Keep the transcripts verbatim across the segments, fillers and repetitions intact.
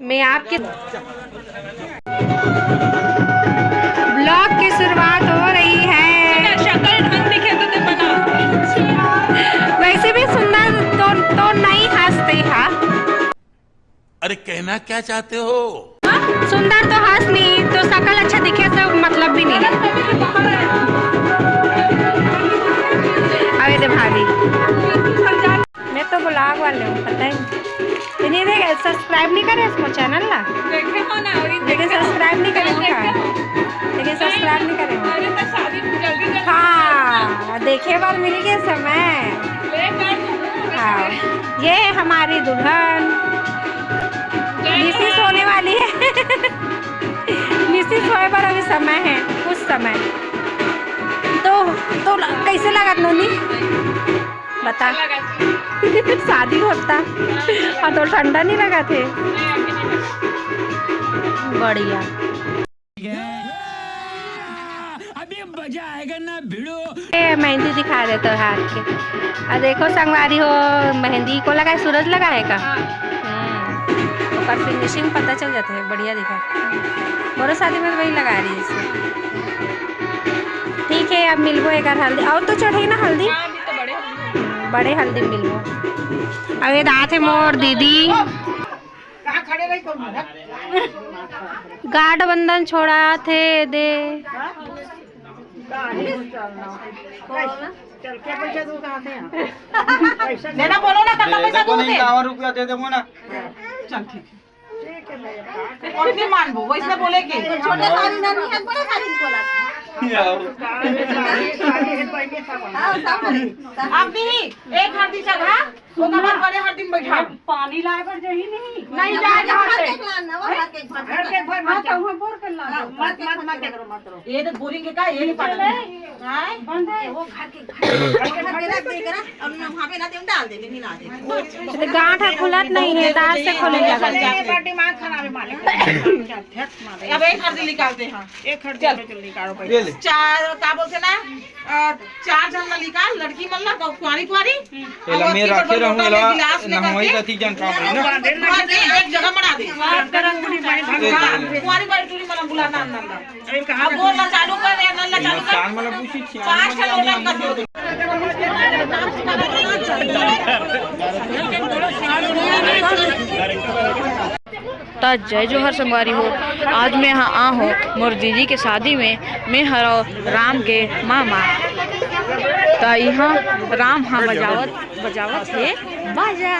मैं आपके ब्लॉग की शुरुआत हो रही है। शक्ल ढंग दिखे तो ते बना। वैसे भी सुंदर तो, तो नहीं हंसते हा। अरे, कहना क्या चाहते हो? सुंदर तो हंस नहीं, तो शकल अच्छा दिखे से मतलब भी नहीं। अरे दे भाभी, मैं तो ब्लॉग वाले हूँ, पता है। इन्हें देख, सब्सक्राइब नहीं करे इसको, चैनल ना। देखे हो ना, अभी लेकिन देखे हो। सब्सक्राइब नहीं करे हो देखे का? हो। लेकिन सब्सक्राइब नहीं करे हो। अरे तो शादी जल्दी जल्दी हाँ, देखे बार मिल गए समय। ले कर दूँ। हाँ, ये है हमारी दुल्हन। जय मिसिस दुल्हन। होने वाली है। मिसिस होए पर अभी समय है, कुछ समय। तो, तो ल-, कैसे लगत नोनी? बता। अच्छा लगा। शादी होता और तो ठंडा नहीं लगा थे। नहीं, अभी नहीं लगा। बढ़िया। अभी मजा आएगा ना भिड़ो। ए, मेहंदी दिखा दे तो हाथ के। आ देखो संगवारी हो, मेहंदी को लगाए, सूरज लगाए का? हाँ। हम्म, ओकर फिनिशिंग पता चल जाता है, बढ़िया दिखा। मोरो शादी में तो वही लगा रही है इसे। ठीक है, अब मिलबो एक बार हल्दी। और तो चढ़े ना हल्दी? हाँ, अभी तो बड़े हल्दी। बड़े हल्दी मिलबो। अब ये दात है मोर दीदी। कहाँ खड़े रही कौन है? गांठ बंधन छोड़ा थे दे। चल, क्या पैसा दूँ, कहाँ से यहाँ? पैसा देना बोलो ना, कितना दे पैसा दे, दूँ नहीं, थे? इक्यावन रुपया दे दे ना। चल, ठीक है। ठीक है भैया। कितनी मानबो, वो इसने बोले कि छोटे साड़ी ना नहीं है, बड़ा साड़ी बोला। यार। साड़ी, साड़ी, साड़ी है, पहले सब है। हाँ, सब है। अब नहीं, एक हाथ ही चढ़ा। ओकर बाद बड़े हर दिन बैठा। पानी लाए बर जही नहीं। नहीं जाए जहाँ से। घर के घर हाँ, मत तो वहाँ बोर कर ला। हाँ, मत, मत, मत करो, मत करो। ये तो बोरिंग के का, ये नहीं पानी। हाँ? बंद है। वो घर के घर के घर के रख दे करा, और ना वहाँ पे ना दे, डाल दे, नहीं ना दे। तो गांठ है, खुलत नहीं है, दांत से खोले लगा। ये बड़ा दिमाग खराब है मालिक। अब एक हर दिन निकालते हैं। एक हर दिन में चल निकालो भाई। ले ले। चार, क्या बोलते ना? अ, चार झन ला निकाल, लड़की मन ला, कुंवारी, कुंवारी। एला और मैं रखे रहूं, एला गिलास में नहवाई करके कथी जन काम है ना। बांधे ना। एक जगह बना दे। हाँ, कुंवारी, कुंवारी टूरी मन ला बुला, नान, नान ला। अब बोल ला, चालू कर रे, नान ला चालू कर। चार मन ला पूछी, चार पाँच ठन लोटा कर दो। त जय जोहार संगवारी हो, आज मैं यहाँ आ हूँ मोर दीदी के शादी में, मैं हरो राम के मामा। त यहाँ राम हाँ बजावत बजावत हे बाजा।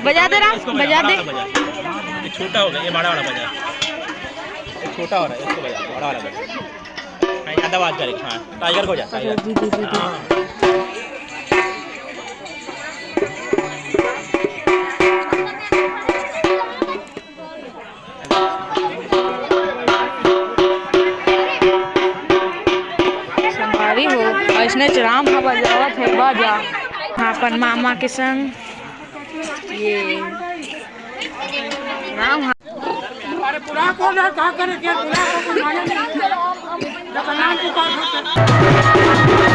बजा दे राम, बजा दे। ये छोटा हो गया, ये बड़ा वाला बजा। ये छोटा हो रहा है, इसको बजा, बड़ा वाला बजा। हाँ, ज्यादा आवाज करेगा, हाँ, टाइगर को जा, टाइगर। जी, जी, जी, जी। हाँ। संगवारी हो, अइसने च राम ह बजावत हे बाजा। हाँ, अपन मामा के संग ये राम ह। अरे बुढ़ा कौन है? कहाँ करे क्या? बुढ़ा को कुछ मालूम नहीं। जब नाम पुकार होता है।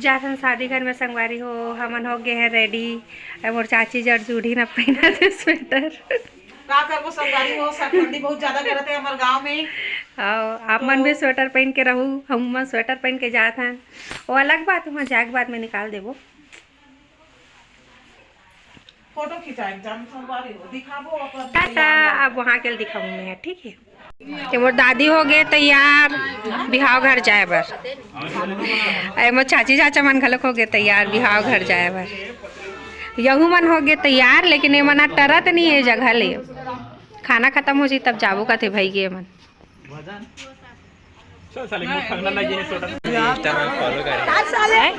जाथन शादी घर में संगवारी हो, हमन हो गए हैं रेडी। अब मोर चाची जट जूढ़ी न पहना थे स्वेटर। का करबो संगवारी हो, सब ठंडी बहुत ज्यादा करत है हमारे गांव में। आओ, आप मन भी स्वेटर पहन के रहू, हम मन स्वेटर पहन के जात हन। वो अलग बात, वहाँ जाए के बाद में निकाल देबो। फोटो खिंचाए के जान संगवारी हो, दिखाबो अपन टाटा। अब वहाँ के दिखाऊँ मैं, ठीक है। ये मोर दादी हो गए तैयार बिहाव घर जाए बर। अरे मोर चाची चाचा मन घलक हो गए तैयार बिहाव घर जाए बर। यहू मन हो गए तैयार, लेकिन ये मन टरत नहीं है जगह ले। खाना खत्म हो जी तब जाबो कथे भाई के मन। चल साले, मुंह खंगना लग जाए, छोटा। ये Insta में follow कर। हैं?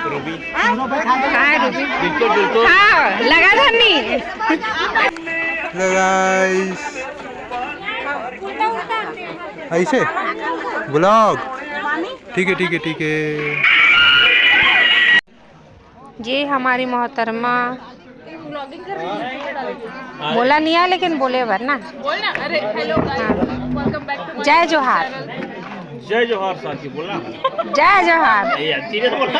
रूबी। कहाँ है रूबी? बिल्कुल, बिल्कुल। हाँ, लगा धरनी। Hello guys, ऐसे vlog। ठीक है, ठीक है, ठीक है। ये हमारी मोहतरमा बोला नहीं है, लेकिन बोले बर ना। बोल ना। अरे, hello guys, हाँ। Welcome back to my जय जोहार। Channel। जय जोहार साथी, बोलना। जय जोहार। ए यार, ठीक है तो बोलना।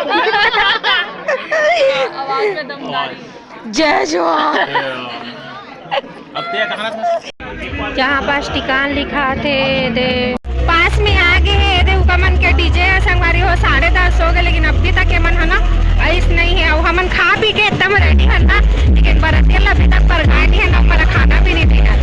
आवाज में दमदारी। जय जोहार। ए यार। अब तेरा कहाँ था? जहाँ पास ठिकान लिखा थे दे। पास में आ गए हैं, दे उका मन के डीजे है संगवारी हो, साढ़े दस हो गए, लेकिन अभी तक ये मन है ना, आइस नहीं है। और हमन खा पी के एकदम रेडी है ना, लेकिन बरतिया ला अभी तक परघाए नहीं है ना, पर खाना भी नहीं दिया।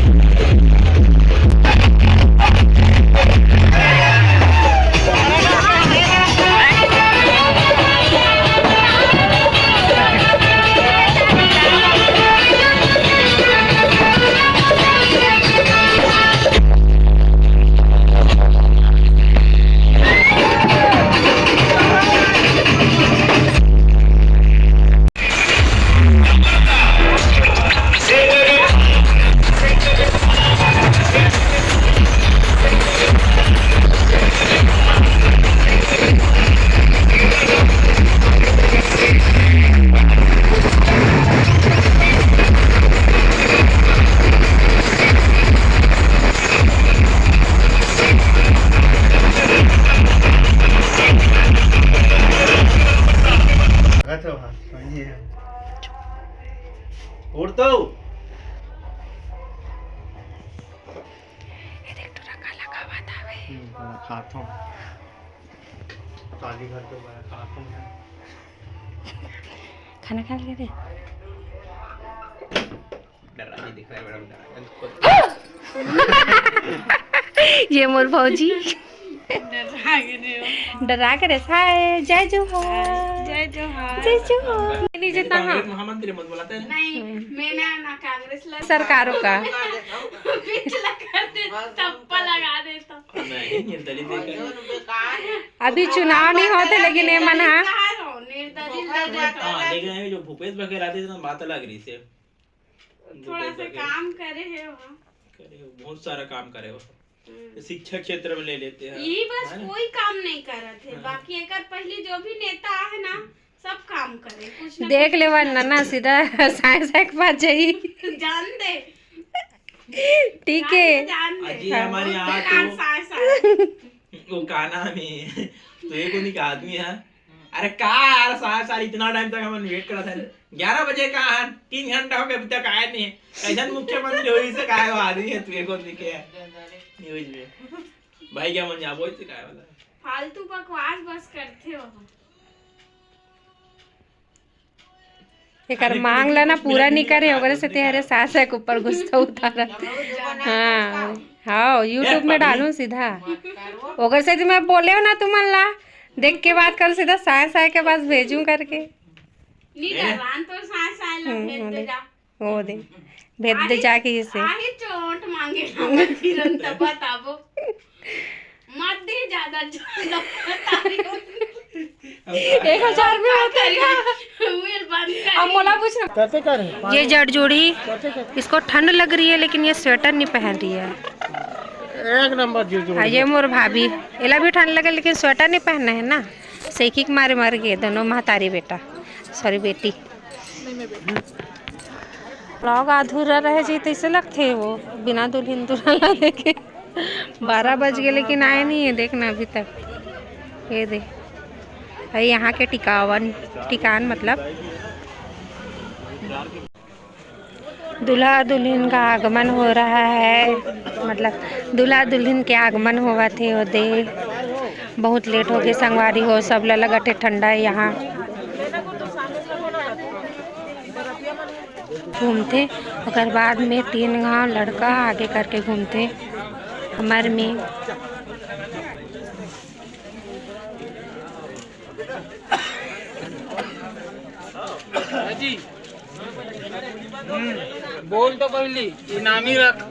उड़ तो। ये देख, टुरा काला का बतावे। हम्म, बड़ा खात हूँ। काली घर के बड़ा खात हूँ। खाना खा लिया रे। डरा के दिख रहा है, मैडम, डरा के। ये मोर भौजी। डरा के नहीं हो। डरा के रे, हाय, जय जोहार। जय जोहार। जय जोहार। नहीं जीता, हाँ। कांग्रेस महामंत्री मत बुलाते हैं। नहीं, मैं ना, ना कांग्रेस लड़ सरकारों का। पिछला कर दे, टप्पा लगा देता। नहीं, निर्दलीय नहीं कर। अभी चुनाव नहीं होते, लेकिन ये मन, हाँ। निर्दलीय लड़ जाता। हाँ, लेकिन अभी जो भूपेश बघेल आते थे, तो बात अलग रही से। थोड़ा सा काम करे है वहाँ। करे हो, बहुत सारा काम करे हो। हम्म। शिक्षा क्षेत्र में ले लेते हैं, ये बस है ना? कोई काम नहीं करत है, हाँ। बाकी एकर पहले जो भी नेता आए ना, सब काम करे, कुछ ना देख कुछ लेवा कुछ ना नना, सीधा साय साय के पास जाई। जान दे। ठीक है। जान दे, जान दे। अजी, हाँ। हमारे यहाँ तो साय साय। वो का नाम है? तो एक उन्हीं का आदमी है। अरे का यार, सार, सार, इतना टाइम तक हमन वेट करत हन। ग्यारह बजे का हन, तीन घंटा हो गया, अभी तक आया नहीं है। कैसन मुख्यमंत्री होही से काय आदमी है तू, एको दिखे है न्यूज में। भाई क्या मन जाबो इसे काय वाला? फालतू बकवास बस करथे हो। एकर मांग ला ना पूरा नहीं करे, ओकरे से तेरे सास के ऊपर गुस्सा उतारा। हाँ, हाँ, YouTube में डालूं सीधा। ओकर से तो मैं बोले हो ना तुमन ला, देख के बात कर, सीधा साय साय के पास भेजूं करके। नहीं, ए? डरवान तो साय साय ला हम्म, भेज दे बोले। जा। वो दे, भेद दे आही, जाके इसे। आही चोट मांगे ना, मत फिरन तब बताबो। मत दे ज्यादा, ज्यादा बता रही हूँ। एक हजार में होता है क्या? Will बंद कर। अब मोला पूछना। कैसे कर रहे हैं? ये जट जोड़ी, इसको ठंड लग रही है, लेकिन ये स्वेटर नहीं पहन रही है। एक नंबर जट जोड़ी। हाँ, ये मोर भाभी, एला भी ठंड लगे, लेकिन स्वेटर नहीं पहनना है ना, सेकी के मारे मर गए दोनों महतारी बेटा, सॉरी बेटी। Vlog अधूरा रह जाई तइसे लगथे वो, बिना दुल्हन दूल्हा ला देखे। बारह बज गए लेकिन आए नहीं है, देखना अभी तक। ये दे, भाई, यहाँ के टिकावन, टिकान मतलब दूल्हा दुल्हन का आगमन हो रहा है, मतलब दूल्हा दुल्हन के आगमन होवत हे ओदे। बहुत लेट हो गए संगवारी हो, सब ला लगत हे ठंडा हे यहाँ। घूमथे, ओकर बाद में तीन गांव लड़का आगे करके घूमथे। हमर में जी। हम्म, बोल तो पहली, इनामी रख।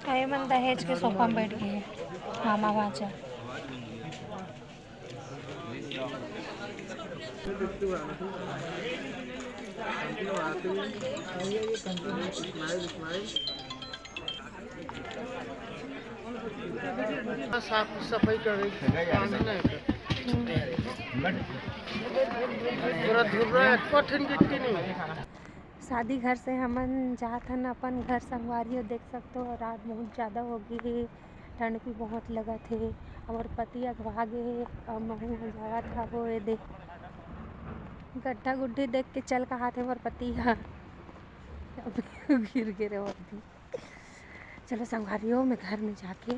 अरे मन दहेज के सोफा में बैठ गए, मामा भांचा। साफ सफाई करे, पूरा धुर्रा, एक ठन गिट्टी नहीं। शादी घर से हमन जात हन अपन घर संगवारी हो, देख सकते हो रात बहुत ज़्यादा हो गई है, ठंड भी बहुत लगत है। और पति अगवा गे है और महू ह जावत हा हो, ये देख गड्ढा गुड्ढी देख के चल कहा थे मोर पति हा। अभी गिर गे रे वो अभी। चलो संगवारी हो, मैं घर में जाके